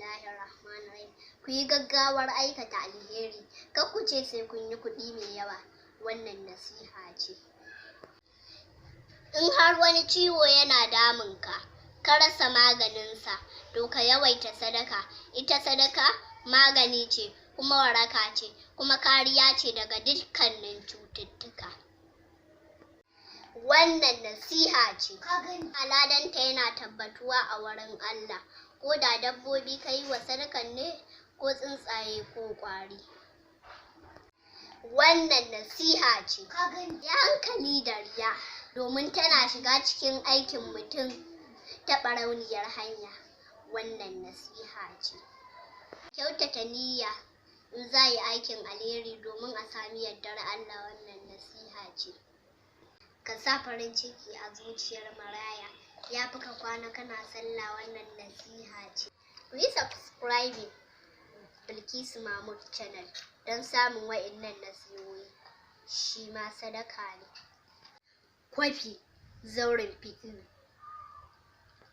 Bismillahirrahmanirrahim. Ku yi gaggawar aikata alheri, kar ku ce sai kun yi kuɗi mai yawa. Wannan nasiha ce. In har wani ciwo yana damunka, ka rasa maganinsa, to ka yawaita sadaka. Ita sadaka magani ce, kuma waraka ce, kuma kariya ce daga dukkanin cututtuka. Wannan nasiha ce. Ladanta yana tabbatuwa a wurin Allah, ko da dabbobi ka yi wa sadakan ne, ko tsuntsaye ko ƙwari. Wannan nasiha ce. Yi hankali da riya, domin tana shiga cikin aikin mutum ta ɓarauniyar hanya. Wannan nasiha ce. Kyautata niyya in za yi aikin alheri domin a sami yardar Allah. Wannan nasiha ce. Ka sa farin ciki a zuciyar maraya, ya fi ka kwana kana sallah. Wannan nasiha ce. Ku yi subscribing Bilkisu Mahmud channel don samun wa'innan nasihohi. Shi ma sadaka ne. Kwafi zauren fiƙihu.